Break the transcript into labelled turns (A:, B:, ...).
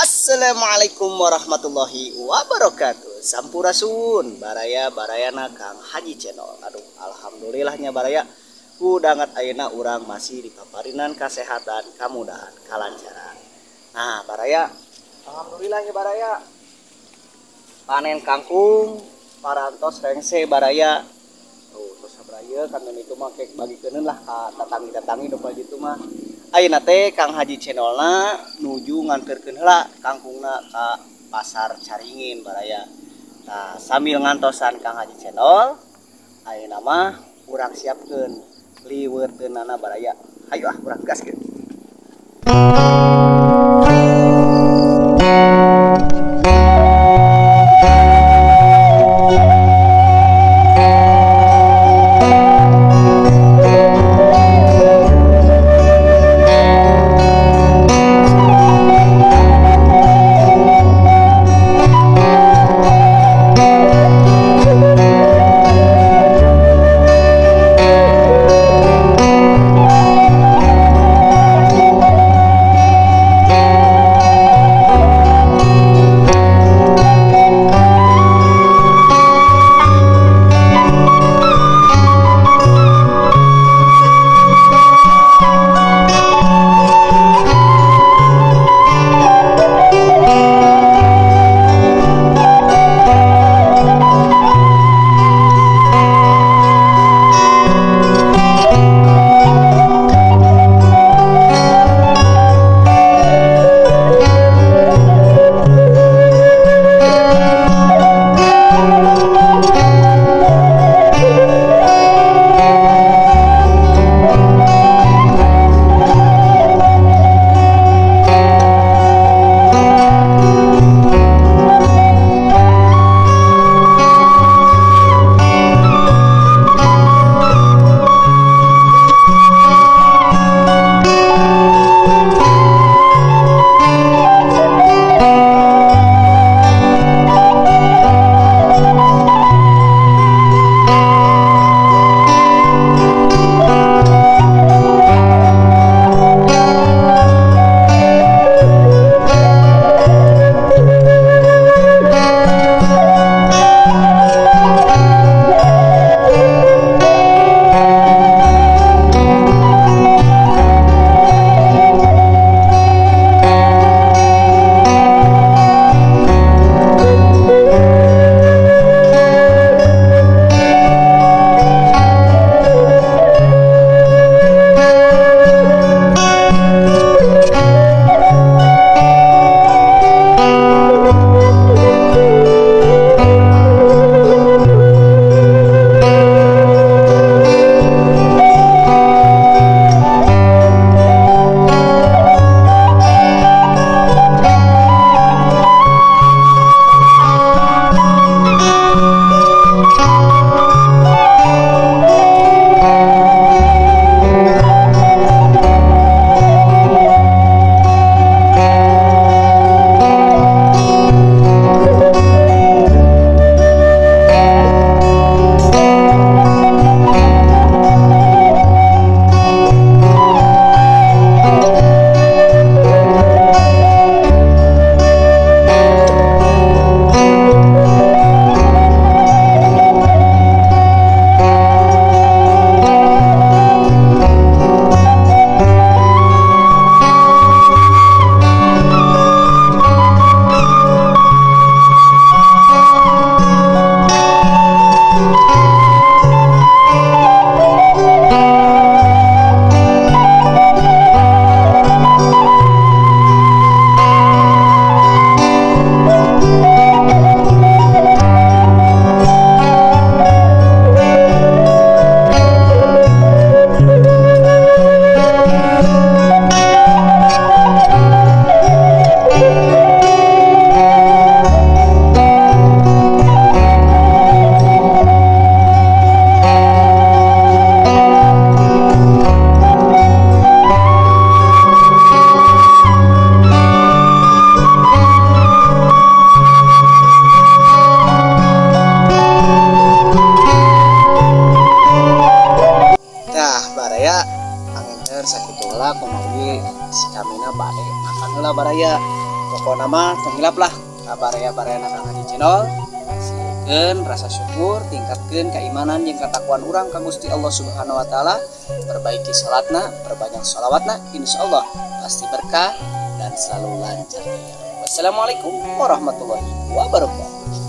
A: Assalamualaikum warahmatullahi wabarakatuh. Sampurasun baraya barayana Kang Haji Channel. Aduh, alhamdulillahnya baraya kudangat ayeuna urang masih dipaparinan kesehatan, kamudahan, kalancaran. Nah, baraya alhamdulillahnya baraya panen kangkung parantos rengse baraya. Tuh, terus baraya kan itu mah kek bagikeun lah ka tatangi-tatangi nu kitu mah. Ayeuna teh Kang Haji Channelna nuju nganterkeun heula kangkungna ka pasar Caringin baraya. Nah, sambil ngantosan Kang Haji Channel, ayeuna mah urang siapkeun liweuteunana baraya. Hayu ah urang gaskeun. Baraya, sakitu heula kumargi si kamina bade makan heula baraya. Pokokna mah tong hilap lah baraya-baraya Kang Haji Channel. Sieun rasa syukur, tingkatkeun keimanan jeung katakwaan urang ka Gusti Allah Subhanahu wa taala, perbaiki salatna, perbanyak sholawatna, insyaallah pasti berkah dan selalu lancar. Wassalamualaikum warahmatullahi wabarakatuh.